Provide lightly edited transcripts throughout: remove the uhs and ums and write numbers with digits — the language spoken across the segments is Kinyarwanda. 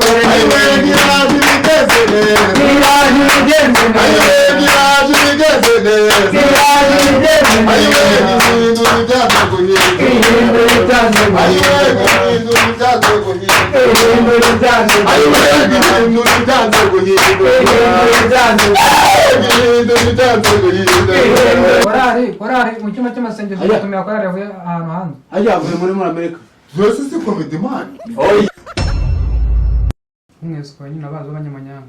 Ayiwe, biraje bigeze neza. Biraje bigenze Ayiwe, neza. biraje bigeze neza. Biraje bigenze Ayiwe, neza. ibintu byanze guhinduka. Ibintu byanze Ayiwe, guhinduka. ibintu byanze guhinduka. Ibintu byanze Ayiwe, guhinduka. ibintu byanze guhinduka. Ibintu byanze. Ibintu byanze guhinduka. Korari, korari mu cyumba cy'amasengesho. Ajya. Gutumira korari yavuye ahantu hanze. Ajya avuye muri Amerika. Zose si comedy, man. Oya. Mwese nyine abazi b'abanyamanyanga.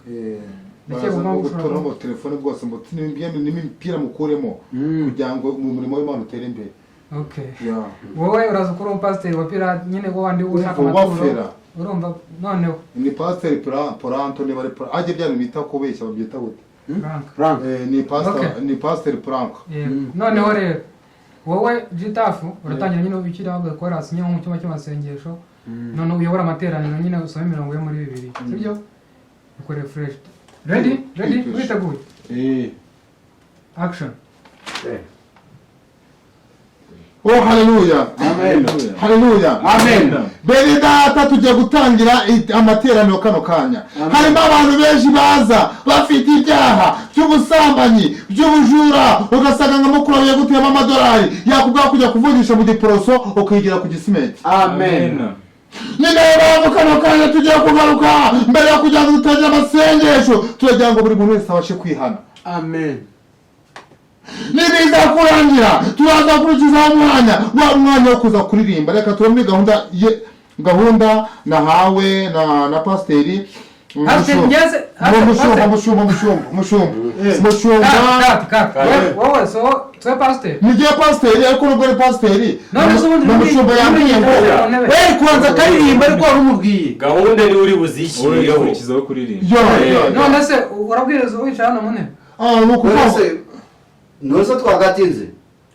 Ndakeka Baraza ugomba no gushora gutoramo telefone rwose ngo n'imipira mukuremo kugira ngo mu murimo w'Imana utere imbere. Okay. Yeah. Wowe uraza kuri umupasiteri wa pirate nyine, wo wandi ushaka Urumva amaturo. wafera. Urumva noneho. Ni pasiteri Poranto, niba ari ajye bya bintu bita kubeshya babyita gute? Frank. Frank. Ni pastor. Okay. Ni pasiteri Frank. Yego. Noneho rero wowe Gitafu uratangira nyine ukiri korasi nyine mu cyumba cy'amasengesho, noneho uyobora amateraniro nyine, usome imirongo yo muri Bibiri, sibyo? Ukore fresh. Ready, ready? Fresh. Uriteguye? Eh. Action. Oh, haleluya! Amen. Haleluya! Amen. Bene data, tugiye gutangira amateraniro kano kanya. Harimo abantu benshi baza bafite ibyaha by'ubusambanyi, by'ubujura, ugasanga nka mukuru wawe yaguteyemo amadolari, yakubwira kujya kuvugisha mu Giporoso, ukigira ku Gisimenti. Amen. Ni nayo mpamvu kano kanya tugiye kugaruka. Mbere yo kugira ngo dutangire amasengesho, turagira ngo buri muntu wese abashe kwihana. Amen. Nibiza kurangira, turaza gukurikizaho umwanya wa mwanya wo kuza kuririmba. Reka tube muri gahunda ye, gahunda nahawe na pasiteri. Pasiteri, Mushumba, mushumba, mushumba, mushumba, mushumba. Cut, cut. Wowe so twe pasiteri. Nigiye pasiteri, ariko nubwo ari pasiteri None se ubundi ni umushumba yambwiye ngo We kubanza akaririmba, ariko wari umubwiye. Gahunda niwe uri Wowe buzishyirireho. ukurikizaho kuririmba. Yo, yo, yo. None se urabwiriza wicaye hano mu ntebe? Ah, ni ukuvuga ngo None nose twagatinze?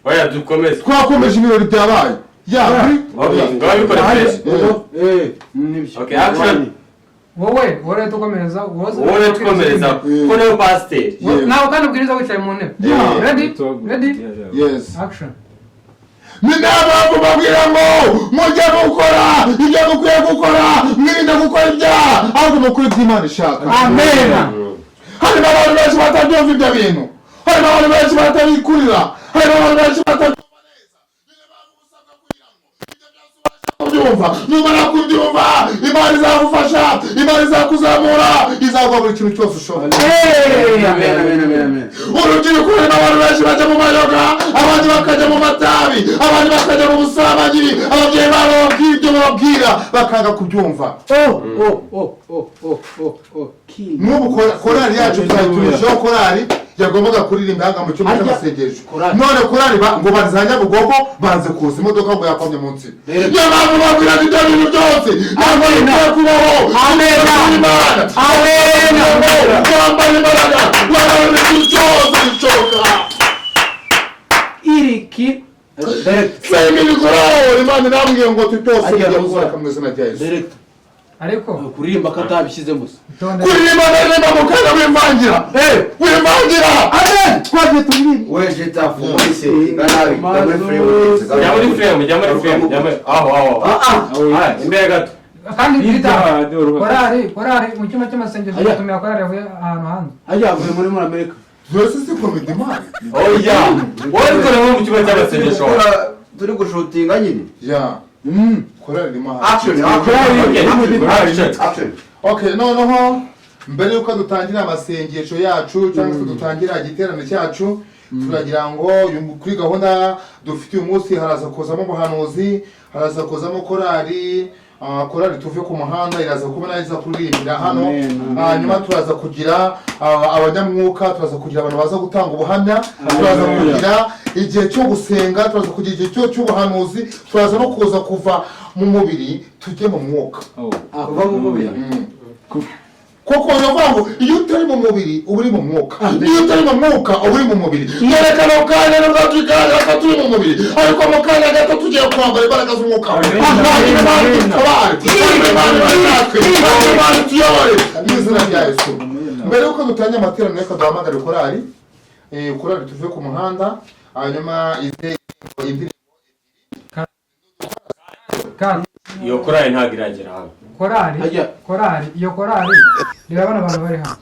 Oya, dukomeze. Twakomeje, ibirori byabaye ya Okay, ngaho bikore fresh. Eh, nibyo. Okay, action. Wowe rero tukomereza, wowe. Wowe tukomereza ko niwe pasiteri. Yeah. Nawe kandi ubwiriza wicaye mu ntebe. Yeah. Ready, ready? Yes. Action. Ni nayo mpamvu babwira ngo mujye gukora ibyo mukwiye gukora, mwirinde gukora ibyaha, ahubwo mukore ibyo Imana ishaka. Amen. Harimo abantu benshi batabyumva ibyo bintu, harimo abantu benshi batabikurira, harimo abantu benshi batabyumva neza. Niyo mpamvu usabwa kugira ngo ibyo byose ubashe kubyumva. Numara kubyumva, Imana izagufasha, Imana izakuzamura, izaguha buri kintu cyose ushoboye. Amen, amen, amen, amen. Urubyiruko, harimo abantu benshi bajya mu mayoga, abandi bakajya mu matabi, abandi bakajya mu busambanyi. Ababyeyi babo bababwira ibyo bababwira, bakanga kubyumva. Oh, oh, oh, oh, oh, oh, oh, king. N'ubu korali yacu twayitumijeho, korali yagombaga kuririmba hanga mu cyumba Harya- cy'amasengesho. Korali. None korali ngo baza Nyabugogo, banze kuza, imodoka ngo yakomye mu nzira. Rero- Niyo mpamvu babwiraga ibyo bintu byose ntabwo bikwiye kubaho. Amen. Imana. Amen. Wambaye imbaraga, wambaye ibintu byose bishoboka. Iriki direct. Semibikoro, Imana irambwiye ngo byose Harya bigiye Rosa. kuboneka mu izina rya Yesu. Direct. Ariko Kuririmba katabishyizemo se? itonde. Kuririmba, naririmba mu kanya. Wimvangira, wimvangira. Amen, twagiye turirimba. We Jitafu, muri settinga nabi, jya muri frame. Jya muri frame, jya muri frame, jya muri aho aho. Ah ah. Ah, imbere gato. Kandi Hirya twita handi wari uhagaze. Korari, korari mu cyumba cy'amasengesho. Ajya. Gutumira korari yavuye ahantu hanze. Ajya avuye muri Amerika. Zose si comedy, man. Oya, wowe bikore nko mu cyumba cy'amasengesho. Turi gushootinga nyine. Ya, korali irimo hano. Action, action. Okay, action. Action. Okay, noneho mbere yuko dutangira amasengesho yacu cyangwa se dutangira igiterane cyacu, turagira ngo kuri gahunda dufite uyu munsi haraza kuzamo ubuhanuzi, haraza kuzamo korali, korali Tuve ku Muhanda iraza kuba nayo iza kuririmbira hano. Amen, amen. Hanyuma turaza kugira abanyamwuka, turaza kugira abantu baza gutanga ubuhamya, turaza kugira igihe cyo gusenga, turaza kugira igihe cy'ubuhanuzi, turaza no kuza kuva mu mubiri tujye mu mwuka. Oh. Kuva mu mubiri. Koko baravuga ngo iyo utari mu mubiri uba uri mu mwuka, iyo utari mu mwuka uba uri mu mubiri. Dore kano kanya nubwo tuganira ko turi mu mubiri, ariko mu kanya gato tugiye kwambara imbaraga z'umwuka. Hanyuma Imana idutabare, hanyuma Imana ibane natwe, hanyuma Imana ituyobore mu izina rya Yesu. Mbere y'uko dutangira amateraniro, reka duhamagare korali, korali Tuve ku Muhanda, hanyuma ize indirimbo. Kandi Iyo korali ntabwo iragera hano. Korari, korari, iyo korari reba bano bantu bari hano.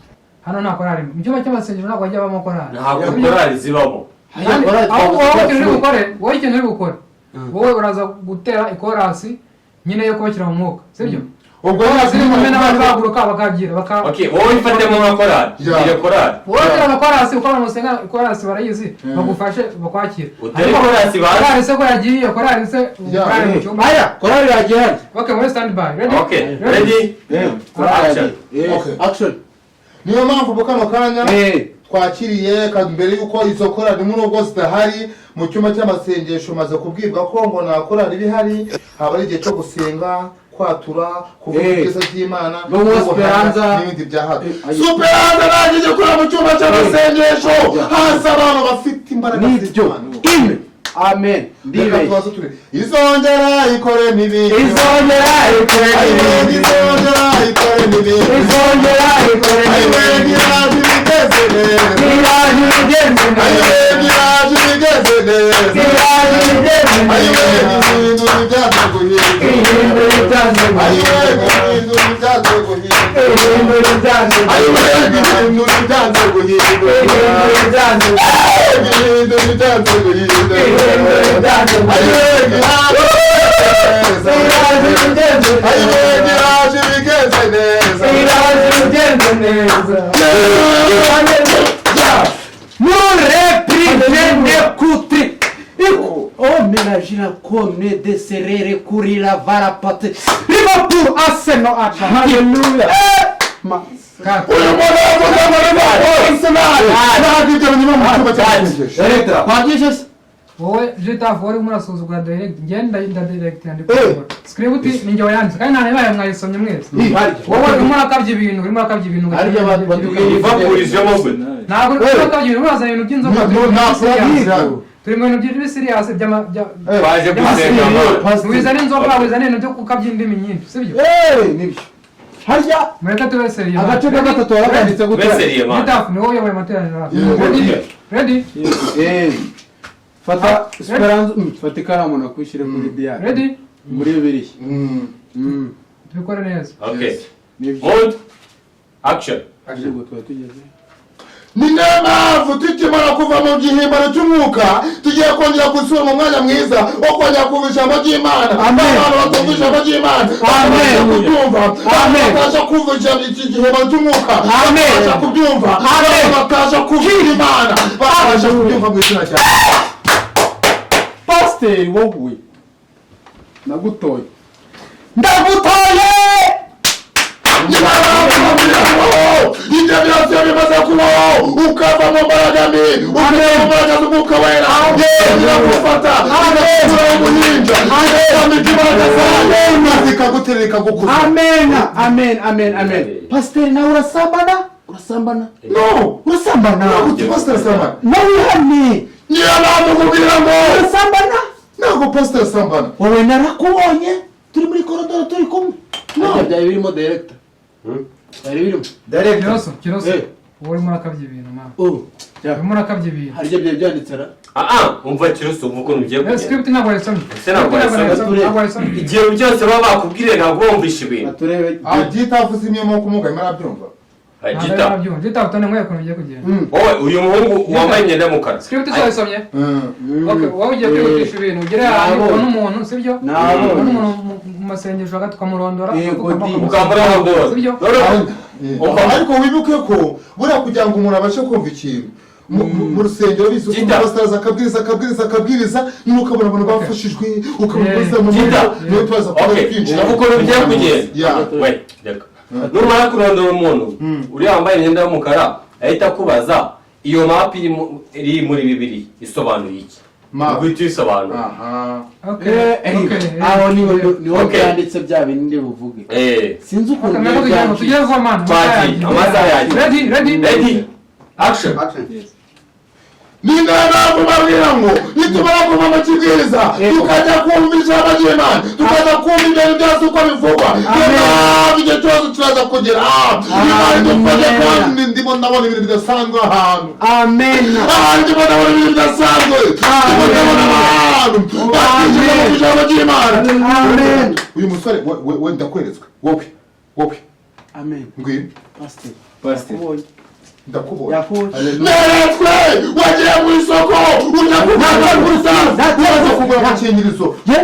Hano nta korari. Mu cyumba cy'amasengesho ntabwo hajya habamo korari. Ntabwo korari zibamo. Ahubwo wowe ikintu uri bukore, wowe ikintu uri bukore, wowe uraza gutera ikorasi nyine yo kubashyira mu mwuka, sibyo? Ubwo korasi iri kumwe n'abandi bahaguruka bakabyira baka. Okay, wowe ifatemo nka korari. Gira korari. Wowe tera amakorasi uko abantu basenga ikorasi barayizi, bagufashe bakwakira. Utere ikorasi bazi. Korari se ko yagiye, korari se korari mu cyumba. Aya, korari yagiye hano. Okay, muri stand by. Ready? Okay, ready? Action. Okay. Action. Niyo mpamvu mu kano kanya twakiriye mbere y'uko izo korari muri ubwo zidahari mu cyumba cy'amasengesho, maze kubwirwa ko ngo nta korari iba ihari, haba ari igihe cyo gusenga, kwatura, kuvuga ibyiza by'Imana n'ibindi bya hato. Superanza nanjye ijya kurira mu cyumba cy'amasengesho, haza abantu bafite imbaraga z'Imana. Amen. Izongera ikore n'ibindi. Izongera ikore n'ibindi. Izongera ikore n'ibindi. Izongera ikore n'ibindi. Iraje ibigeze neza. Iraje ibigeze neza. Iraje ibigeze neza. Iraje ibigeze neza. Ibintu byanze guhinduka. Ibintu byanze guhinduka. Ibintu byanze guhinduka. Ibintu byanze guhinduka. Ibintu byanze guhinduka. Ibintu byanze Ibintu byanze guhinduka. Liverpool, Arsenal, hallelujah. Uyu muntu yavuze ngo Liverpool, Arsenal, ntabwo ibyo binyuma mu cyumba cy'amasengesho. Twabyishe. Wowe Jitafu wari murasuzugura direct, ngenda nda direct yandika script ni njye wayanditse kandi nta nabaye mwayisomye mwese. Wowe urimo urakabya ibintu, urimo urakabya ibintu. Liverpool ijemo gwe. Ntabwo urimo urakabya ibintu, urazana ibintu by'inzoka. Turi mu bintu by'ibiri serious by'ama baje gusenga. Wizana inzoka, wizana ibintu byo gukabya indimi nyinshi, sibyo? Nibyo. Harya mureke tube serious. Agace ka gatatu warakanditse gute? Jitafu ni wowe uyoboye amateraniro. Ready? Fata Esperanza, fata ikaramu nakwishyire muri diary. Ready? Muri Bibiliya. Tubikore neza. Okay. Hold. Action. Ubwo twari tugeze. Ni nayo mpamvu tukimara kuva mu gihimbano cy'umwuka tugiye kongera gusubira mu mwanya mwiza wo kongera kumva ijambo ry'Imana. Abantu batumva ijambo ry'Imana babasha kubyumva, batabasha kumva iki gihimbano cy'umwuka babasha kubyumva, batabasha kumva Imana babasha kubyumva mu izina rya Pasiteri wowe nagutoye, ndagutoye. Ibyo byose bimaze kubaho ukava mu mbaraga mbi, ukava mu mbaraga z'umwuka wera, iragufata igakuraho ubuhinja, igatambika imbaraga zayo maze ikaguterera ikagukuza. Amen, amen, amen, amen. Pasiteri nawe urasambana, urasambana. No, urasambana. Ntabwo pasiteri asambana. Nawe ihane. Niyo mpamvu nkubwira ngo urasambana. Ntabwo pasiteri asambana. Wowe narakubonye turi muri koridoro turi kumwe. No, byari birimo director. Byari birimo director. Kiroso, wowe urimo urakabya ibintu mama. Urimo urakabya ibintu. Hari ibyo byari byanditse ra? Umva Kiroso, umva ukuntu ugiye kugenda. Script ntabwo wayisomye. Ntabwo wayisomye. Igihe byose baba bakubwiriye ntabwo wumvisha ibintu. Aturebe. Gitafu si imwe mu kumuga imara byumva. Gita. Gita utone nkwe ukuntu ugiye kugenda. Wowe uyu muhungu wambaye imyenda y'umukara. Script wayisomye? Okay, wowe ugiye kwihutisha ibintu ugere ahantu ubona umuntu, sibyo? Ubona umuntu mu masengesho hagati ukamurondora, ukamurondora. Sibyo? Ariko wibuke ko buriya kugira ngo umuntu abashe kumva ikintu mu rusengero bizi uko pasiteri akabwiriza akabwiriza akabwiriza, nuko ukabona abantu bafashijwe, ukabona pasiteri mu muriro, niyo tubaza kuba twinjira. Uko bigiye kugenda. We, reka. Numara kurondora umuntu uriya wambaye imyenda y'umukara ahita akubaza iyo map iri muri Bibiliya isobanuye iki? Guhita uyisobanura. Aho niho byanditse bya bindi buvuge. Sinzi ukuntu byanditse. Amasaha yagiye. Ready, ready. Ready. Action. Ni nayo mpamvu babwira ngo nitumara kuva mu kibwiriza tukajya kumva ijambo ry'Imana, tukajya kumva ibyo byose uko bivugwa, niyo mpamvu igihe cyose turaza kugera Imana idufashe, kandi ndimo ndabona ibintu bidasanzwe ahantu. Amen. Ahantu ndimo ndabona ibintu bidasanzwe, ndimo ndabona abantu bakijije mu ijambo ry'Imana. Amen. Uyu musore we ndakweretswe wowe. Wowe. Amen. Ngwino. Pastor. Pastor. Yakubonye. Ndakubonye. Yakubonye. Neretswe wagiye mu isoko ujya kugura gusa, uraza kugura agakingirizo. Ye?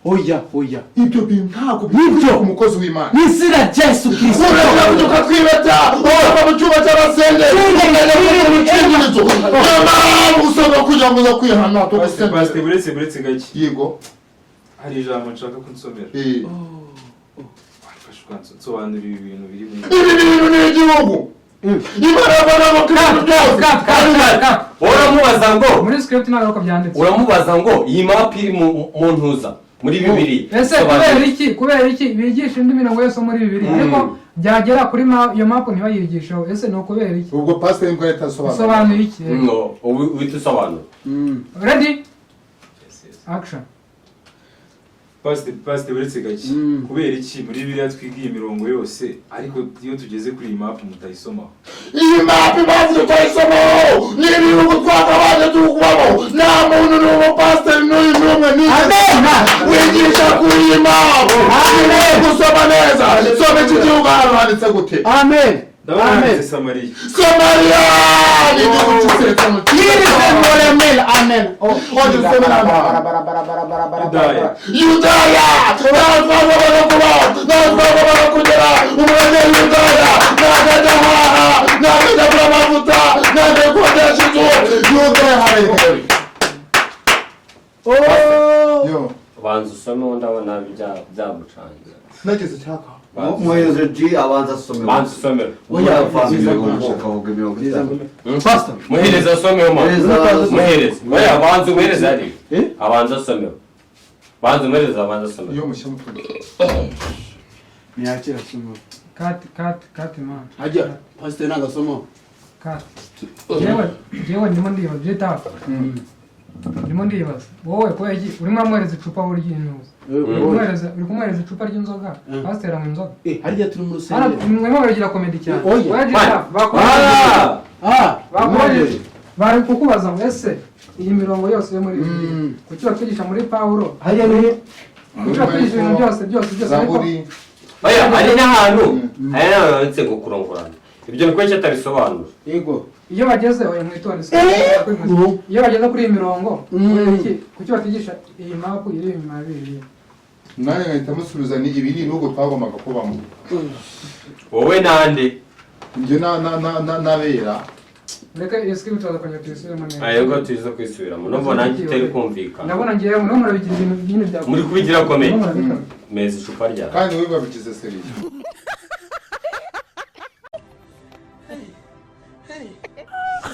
Oya, oya. Ibyo bintu ntabwo Nibyo. bikwiye ku mukozi w'Imana. Mu izina rya Yesu Kristo. Urajya kubyuka twibeta, urava mu cyumba cy'abasengeri ukajya kugura udukingirizo. Niyo mpamvu usabwa kugira ngo uze kwihana. Pastor, Tugusengere. Pastor, buretse gake. Yego. Hari ijambo nshaka kunsomera. Wafashe ukansobanurira ibi bintu biri mu Ibi bintu ni igihugu. Imana mu Kristo byose. Cut, cut, cut, cut. Uramubaza ngo Muri script ntabwo uko byanditse. Uramubaza ngo iyi map iri mu ntuza muri Bibiliya. Ese kubera iki bigisha indi mirongo yose muri Bibiliya, ariko byagera kuri iyo map ntibayigisheho? Ese ni ukubera iki? Ubwo pasiteri mbwa leta asobanura. Bisobanuye iki? No, ubu uhita usobanura. Ready? Yes. Action. Pastor, buretse gake. Kubera iki muri Bibiliya twiga iyi mirongo yose, ariko iyo tugeze kuri iyi map mutayisomaho? Iyi map impamvu tutayisomaho ni ibihugu twakabanje tukubamo. Nta muntu n'umupasiteri n'uyu n'umwe wigisha kuri iyi map. Gusoma neza, soma iki gihugu hano handitse gute? Amen. Ndabona Amen. handitse Samariya. Somaliya ni igihugu cy'isezerano. Amen. Oh, Yudaya. Yudaya ntaho twagombaga kuba, ntaho twagombaga kugera. Umurage Yudaya ntabwo ajya ahaha, ntabwo ajya agura amavuta, ntabwo ajya gukodesha inzu. Yudaya hari. Oh. Yo. Banza usomeho, ndabona byagucanze. Nagize icyaka. Muhereze G abanza asome. Banza usomeho. Oya, imirongo ukavuga imirongo itanu. Pastor. Muhereze asomeho, mama. Muhereze. Muhereze. Oya, banza umuhereze hariya. Eh? Abanza asomeho, banza umuhereze, abanza asomeho. Iyo mushyira mu tuntu. Ntiyakira somo. Cut, cut, cut, man. Ajya, pastor nagasomo. Cut. Jewe ndimo ndibaza, byitafu ndimo ndibaza, wowe kubera iki urimo uramuhereza icupa ry'intuza? Uri kumuhereza icupa ry'inzoga. Pasiteri anywa inzoga? Eh, harya turi mu Hano rusengero. murimo muragira comedy cyane. Oya. Wowe Gitafu, bakubajije Ah! Ah, bakubajije, bari kukubaza ngo ese iyi mirongo yose yo muri Bibiliya kuki batwigisha muri Pawulo? Harya ni Kuki batwigisha ibintu byose byose byose, ariko Zaburi. Oya, hari n'ahantu handitse ngo kurongorana. Ibyo ni kubera atabisobanura. Yego. Iyo bageze, oya, mwitonde, iyo bageze kuri iyi mirongo, kubera iki kuki batigisha iyi map iri inyuma ya Bibiliya? Nanjye nkahita musubiza ni ibi ni ibihugu twagombaga kubamo. Wowe nande? Njye n'abera. Reka iyo script tuza kongera tuyisubiremo neza. Ayego, tuza kwisubiramo, numva nanjye itari kumvikana. Ndabona ngewe murimo murabigira ibintu nyine bya Muri kubigira comedy. Murimo murabikora. Meza icupa ryawe. Kandi wowe babigize sérieux.